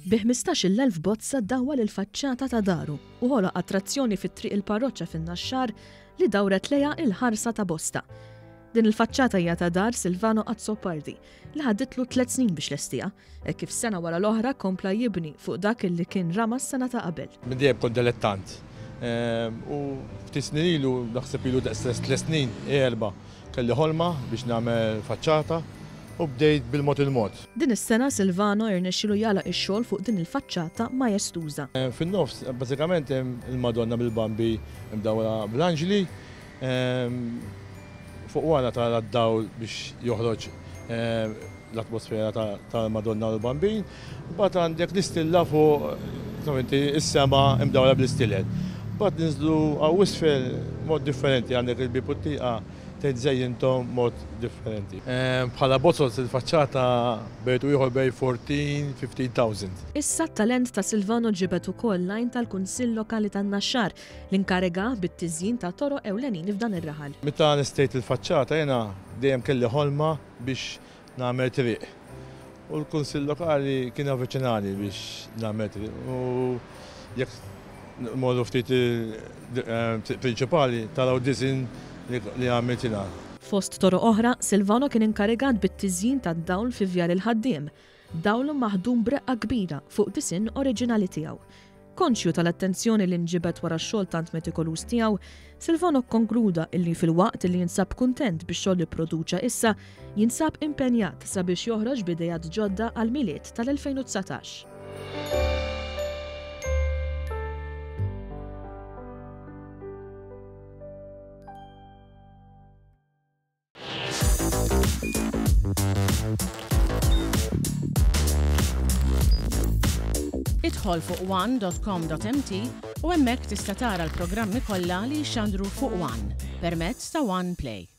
Bi 15,000 bozza dawwal il-faċċata ta' daru u ħoloq attrazzjoni fi Triq il-Parroċċa fin-Naxxar li dawret lejha il-ħarsa ta' bosta. Din il-faċċata hija ta' dar Silvano Azzopardi li ħaditlu tliet snin biex lestiha, hekk kif sena wara l-oħra kompla jibni fuq dak li kien rama s-sena ta' qabel. Minn dejjem kont dilettant. U ftit snin ilu, naħseb ilu daqs tliet snin, erba', Kelli ħolma biex nagħmel faċċata u bdejt bil-mod il-mod. Din is-sena Silvano irnexxielu jagħlaq ix-xogħol fuq din il-faċċata majestuża. Fin-nofs bażikament hemm il-Madonna bil-Bambi mdawra bl-anġli. Fuq wara tara d-dawl biex joħroġ l-atmosfera tal-Madonna u l-Bambin. Mbagħad għandek l-istilla fuq inti is-sema mdawra bl-istilel. Mbagħad ninżlu hawn isfel mod differenti għandek il-bieb u t-tieqa tgħid żejjinthom mod differenti. Bħala bozoz il-faċċata bejn u ieħor bejn 14, 15,000. Issa t-talent ta' Silvano ġibed ukoll l-għajn tal-Kunsill Lokali tan-Naxxar li nkarigah bit-tiżjin ta' toroq ewlenin f'dan ir-raħal. Meta lestejt il-faċċata jiena dejjem kelli ħolma biex nagħmel triq. U l-Kunsill Lokali kien avviċinani biex nagħmel triq u jekk morru ftit triq prinċipali taraw disinn li għamilt jiena. Fost toroq oħra, Silvano kien inkarigat bit-tiżjin tad-dawl fi Vjal il-Ħaddiem, dawl maħdum b'reqqa kbira fuq disinn oriġinali tiegħu. Konxju tal-attenzjoni li nġibed wara x-xogħol tant metikoluż tiegħu, Silvano kkonkluda illi filwaqt illi jinsab kuntent bix-xogħol li pproduċa issa, jinsab impenjat sabiex joħroġ b'ideat ġodda għall-Milied tal-2019. Idħol fuq one.com.mt u hemmhekk tista' tara l-programmi kollha li jixxandru fuq One permezz ta' One Play.